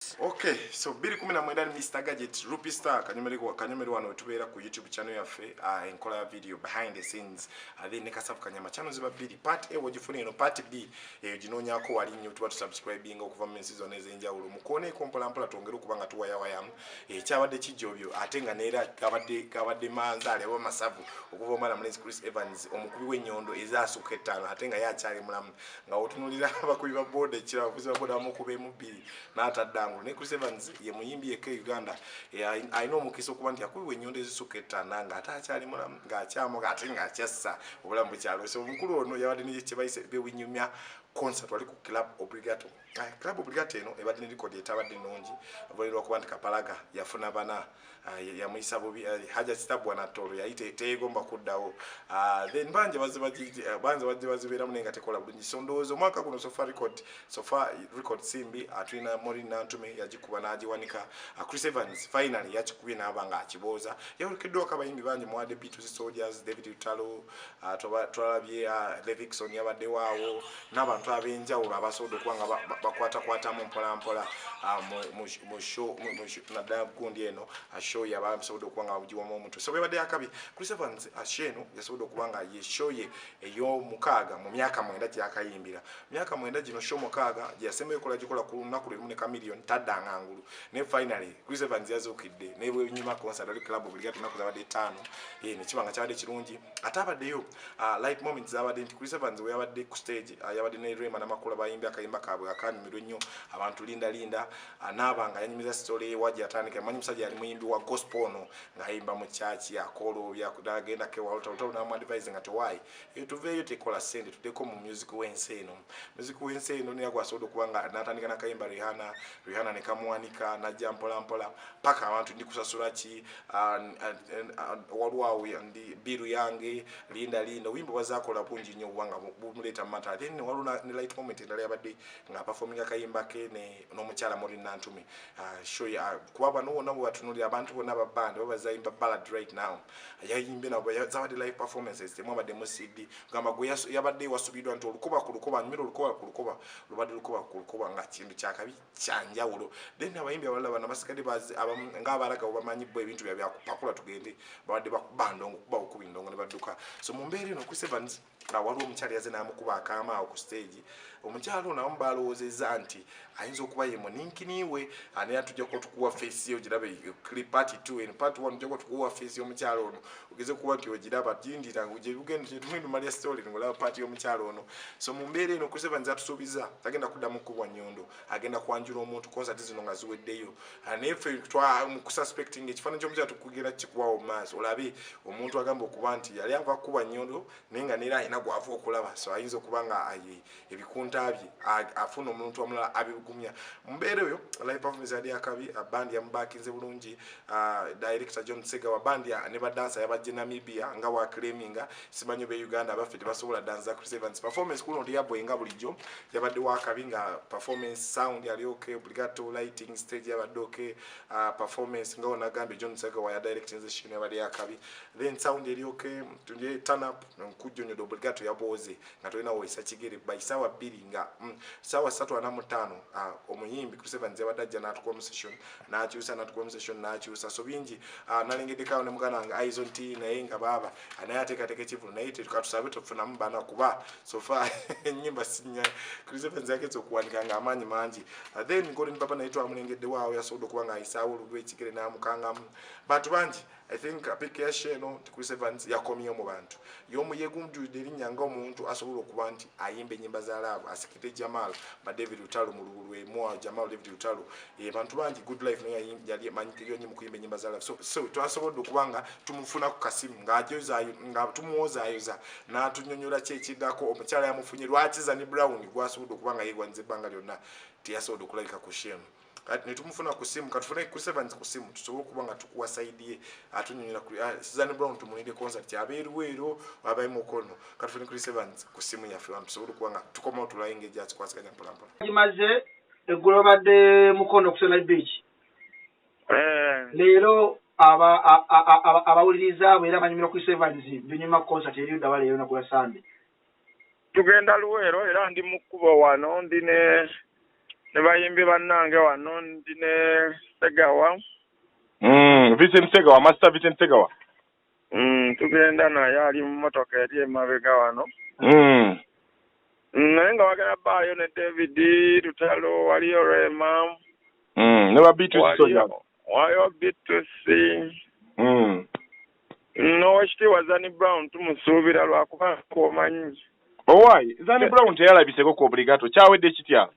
Okay, so 2019 ni Mr Gadget, Rupi Star kanyomeri wano tubeera ku YouTube channel yaffe, enkola ya video behind the scenes, then ne Kasavu Kanyama channel ziba bbiri. Part A wogifuna eno, part B eyo ginoonyako wali nnyo. Tuba tusubscribinga okuva mu nsi zonna ez'enjawulo. Mukoneeko mpola mpola, twongere okuba nga tuwayawayamu ekyabadde kijobyo, ate nga neera gabadde manzaale oba masavu okuva omwana mulenzi Chris Evans, omukubi w'ennyondo ezasukka 5, ate nga ye akyali mulamu. Nga otunulira abakubi ba boda ekira, abavuzi ba boda bamukuba emu bbiri n'ataddangulu, ne Chris Evans ye muyimbi yekka e Uganda alina omukisa okuba nti yakubibwa ennyondo ezisukka 5 ng'ate akyali mulamu, ng'akyamuka ate ng'akyassa obulamu bukyalo. So omukulu ono yabadde ne kyebayise bewinyumya concert wali ku Club Obligato. Club Obligato eno ebadde ne record etabadde nnungi oluvannyuma lwakuba nti Kapalaga yafuna bana, yamuyisa bubi. Hajat Stabua Natolo yali teyegomba kuddawo. Then bangi bajje bazibeeramu naye nga tekola bulungi. So ndowooza omwaka guno so far record simbi. Tulina Maureen Nantume yagikuba n'agiwanika. Chris Evans finally yakikubye n'aba nga akibooza. Yawerekeddwako abayimbi bangi muwadde B2C Soldiers, David Lutalo, twalabye Levixone yabaddewo n'abantu ab'enjawulo abasobodde okuba nga bakwatakwatamu mpola mpola mu show naddala gundi eno, show yabasobodde okuba nga bagiwamu omuntu. So bwebadde akabi, Chris Evans show eno yasobodde okuba nga ye show ye ey'omukaaga mu myaka 9 gyakayimbira. Myaka 9 gino, show 6 gyeyasembayo kola gikola ku lunaku lwe lumu ne Chameleone, taddanga ngulu. Ne finally Chris Evans yazuukidde nebwenyuma concert ali Club Obligato, ennaku zabadde 5, nekiba nga kyabadde kirungi. Ate abaddeyo light moments zabadde nti Chris Evans we yabadde ku stage, yabadde ne Rema Namakula, bayimbi akayimba kaabwe akanyumirwa ennyo abantu, Linda Linda. Naaba nga yanyumiza story ewa gyatandika. Manyi musajja yali muyimbi wa gospel ono ng'ayimba mu church, akoolobya n'agendako ewalutalo n'amuadvise nga tewaayi eyo, tuveeyo, tekola ssente, tuddeko mu music w'ensi eno. Music w'ensi eno naye gwasobodde okuba nga n'atandika nakayimba Rihanna, Rihanna ne kamuwanika, najja mpola mpola paka abantu ndi kusasula ki, waliwo awo ndi biru yange, Linda Linda. Obuyimba bwazakola bungi nnyo obubanga bumuleeta mu mata. Then waliwo ne light moment endala, yabadde nga performinga akayimba ke n'omukyala Maureen Nantume. Show kuba bano bonna bwe batunulira abantu bonna ba band baba bazayimba ballad right now, yayimbye nabo, zabadde live performances, temwabadde mu CD. Gamba gwe yabadde wasubiddwa nti olukuba ku lukuba nyumira, olukuba ku lukuba, lubadde lukuba ku lukuba nga kintu kyakabi kyanjawulo. Then abayimbi abalala bano basigadde ng'abalaga bamanyi bo ebintu bya byakupakula tugende, babadde bakuba ndongo, kuba bukuba endongo ne badduka. So mu mbeera eno, Chris Evans nga waliwo omukyala yaze n'amukuba akaama awo ku stage. Omukyala ono abamu balowoozezza nti ayinza okuba ye muninkiniwe, naye tujjako tukuwa face ye ogirabe clip part 2 and part 1. Tujjako tukuwa face y'omukyala ono ogeze kuba nti ogiraba gindira gyetugenda malya story ngolaba part y'omukyala ono. So mu mbeera eno, Chris Evans atusuubiza tagenda kuddamu kukubwa nnyondo, agenda kwanjula omuntu concert zino nga ziweddeyo. Naye ffe mu kususpecting ekifaananyi ky'omukyala tukugenda kikuwawo mu maaso olabe omuntu agamba okuba nti yali ava kukuba nnyondo, naye nga neera alina gwava okulaba. So ayinza okuba nga ebikunta bye afuna omuntu omulala abigumya. Mu mbeera eyo, live performance yali akabi, bandi yamubakinze bulungi. Director John Segawa, bandi ne badansa yabajje Namibia nga waclaiminga simanyi be Uganda abaffe tebasobola dansa. Chris Evans performance kuno ndiyabwe nga bulijjo yabadde wakabi, nga performance sound yali okay, obligato lighting, stage yabadde okay. Performance nga onagambye John Segawa ya directing session yabadde yakabi, then sound eri okay. Tunje turn up nkujjonyodo, obligato yabooze nga tolina woyisa kigere by sawa 2 nga sawa 3:45. Omuyimbi Chris Evans yabadde ajja n'atukuba mu session n'akyusa, n'atukuba mu session n'akyusa. So bingi nalengeddeko ne muganda wange Aizon T, naye nga baaba naye ateekateeka ekivulu, naye katusabe tofunamu bana kuba so far ennyimba sinya. Chris Evans yagenze okuwanika nga amaanyi mangi. Then Golden Baba naye twamulengeddewo awo, yasobodde okuba nga ayisaawo olugwa ekigere n'amukangamu bantu bangi. I think pick ya show eno nti Chris Evans yakomyewo mu bantu y'omu, yegunjulidde erinnya nga omuntu asobola okuba nti ayimba ennyimba za love, asikidde Jamal ba David Lutalo mu lwemwa Jamal David Lutalo. Bantu bangi Good Life naye yali manyikiryo nnyo mu kuyimba ennyimba za love. So twasobodde okuba nga tumufuna ku kasimu ng'ajozaayo nga tumuwozaayoza n'atunyonyola ki ekiddako, omukyala yamufunye lwaki, Zani Brown gwasobodde okuba nga yeegwanyiza ebbanga lyonna teyasobodde okulabika ku show eno. Kati netumufuna ku simu, katufune Chris Evans ku simu tusobole okuba nga tukuwa side ye atunyonyola. Zani Brown tumulinde concert abeeruweero abaye Mukono. Katufune Chris Evans ku simu yaffe bantu tusobole okuba nga tukomawo tulaye engeri gyakikwasaganya mpolampola. Gimaze eggulo badde Mukono ku Sunlight Beach. Leero abawuliriza abo era banyumira Chris Evans binyuma concert eri ddala leero naku lwa Sande. Tugenda Luweero era ndi mu kkubo wano, ndi ne Ne bayimbi bannange wano ndi ne Segawa. Vincent Segawa, Master Vincent Segawa. Tugenda naye, ali mu mmotoka eri emabega wano. Naye nga wagenda baayo ne David Lutalo, waliyo Rema. Ne ba B2C Soja. Waliyo B2C. N'owekitiibwa Zani Brown tumusuubira lwakuba omanyi. Owaayi, Zani Brown teyalabiseko ku Obligato, kyawedde kitya?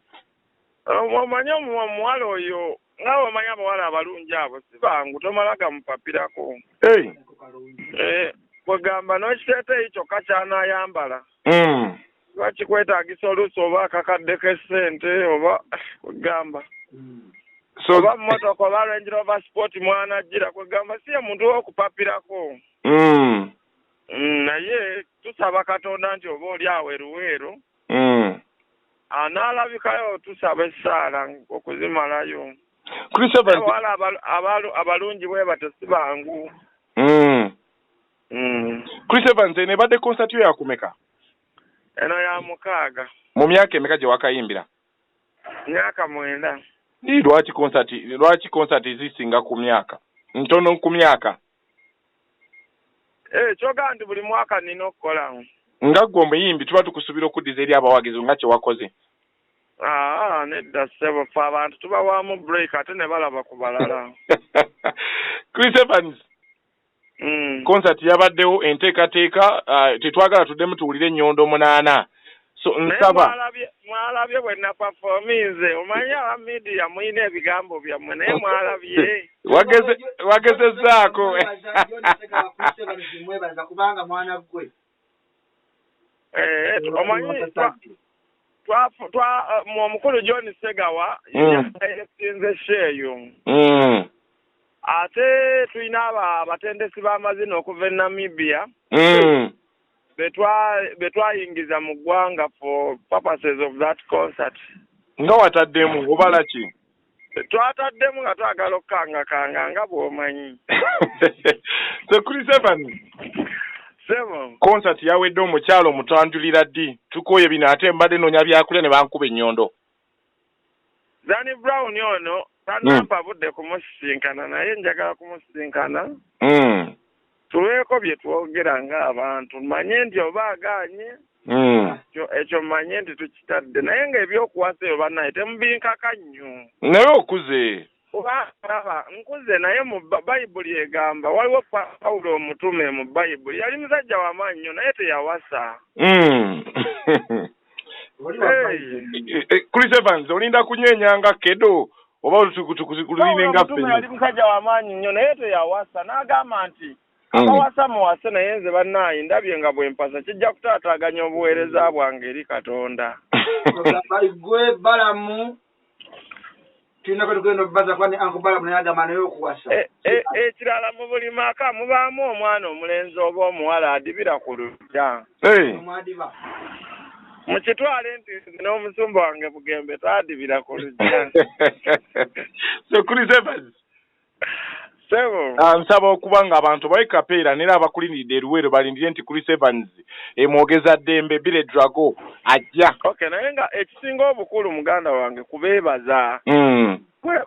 Omanyi omuwala oyo, nga omanyi abawala abalungi abo si bangu, tomala gamupapirako. Kwegamba n'ekiteeteeyi kyokka ky'anaayambala. Kiba kikwetaagisa oluusi oba akakaddeko essente oba kwegamba. Oba mmotoka oba Range Rover Sport mwanajjira, kwegamba si ye muntu w'okupapirako. Naye tusaba Katonda nti oba oli awo eruweero. Anaalabikayo, tusaba essaala okuzimalayo. Abawala abalungi bwe batyo si bangu. Chris Evans, eno ebadde concert yo yakumeka? Eno ya 6. Mu myaka emeka gye wakayimbira? Myaka 9. Lwaki concert zisinga ku myaka? Ntono ku myaka. Kyogamba nti buli mwaka nina okukola. Nga ggwe omuyimbi tuba tukusuubira okuddiza eri abawagizi nga kye wakoze. Nedda ssebo, ffe abantu tubawaamu break ate ne balaba ku balala. Chris Evans. Concert yabaddewo enteekateeka, tetwagala tuddemu tuwulire ennyondo 8. So nsaba mwalabye bwe naperforminze, omanyi aba media mulina ebigambo byammwe, naye mwalabye. Wagezezzaako. Mwebaza kubanga mwana gwe. Omanyi omukulu John Segawa yasinze show. Ate tulina abatendesi b'amazina okuva e Namibia. Betwayingiza mu ggwanga for purposes of that concert. Nga wataddemu obala ki? Twataddemu nga twagala okukangakanga nga bw'omanyi. So Chris Evans. Sebo. Concert yawedde, omukyalo omutwanjulira ddi? Tukooye bino, ate mbadde noonya byakulya ne bankuba ennyondo. Zani Brown ono tanampa budde kumusisinkana, naye njagala kumusisinkana. Tubeeko bye twogera ng'abantu, manye nti oba agaanye, ekyo manye nti tukitadde, naye ng'ebyokuwasa ebyo bannaye temubinkaka nnyo. Naye okuze. Oba nkuze, naye mu Bayibuli egamba waliwo Pawulo omutume mu Bayibuli yali musajja w'amaanyi nnyo naye teyawasa. Chris Evans, olinda kunywenyanga kedo oba tukuline nga ffenna? Yali musajja w'amaanyi nnyo naye teyawasa, n'agamba nti abawasa muwase, naye nze bannaayi ndabye nga bwe mpasa kijja kutaataaganya obuweereza bwange eri Katonda. Gwe Balamu tulina kwe tugenda obbaza kuba ne Uncle Balamu naye agamba naye okuwasa. Ekirala mu buli maka mubaamu omwana omulenzi oba omuwala adibira ku luggya. Omwadiba. Mukitwale nti nze n'omusumba wange Bugembe twadibira ku luggya. So Chris Evans. Sebo. Nsaba okuba nga abantu bawe kapeera nera abakulindiridde eruweero balindire nti Chris Evans emwogeza ddembe Bile Drago ajja. Okay, naye nga ekisinga obukulu muganda wange kubeebaza.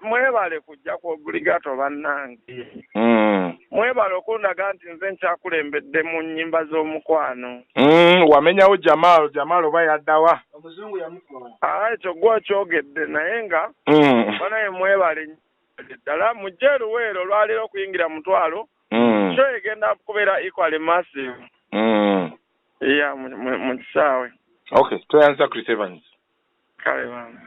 Mwebale kujja ku Obligato bannange. Mwebale okundaga nti nze nkyakulembedde mu nnyimba z'omukwano. Wamenyawo Jamal, Jamal oba yaddawa? Omuzungu yamutwala. Ekyo gwe okyogedde, naye nga banaye mwebale ddala mujje Luweero olwaleero okuyingira 500. Show egenda kubeera equally massive. Yeah, mu kisaawe. Okay, tweyanza Chris Evans. Kale bambi.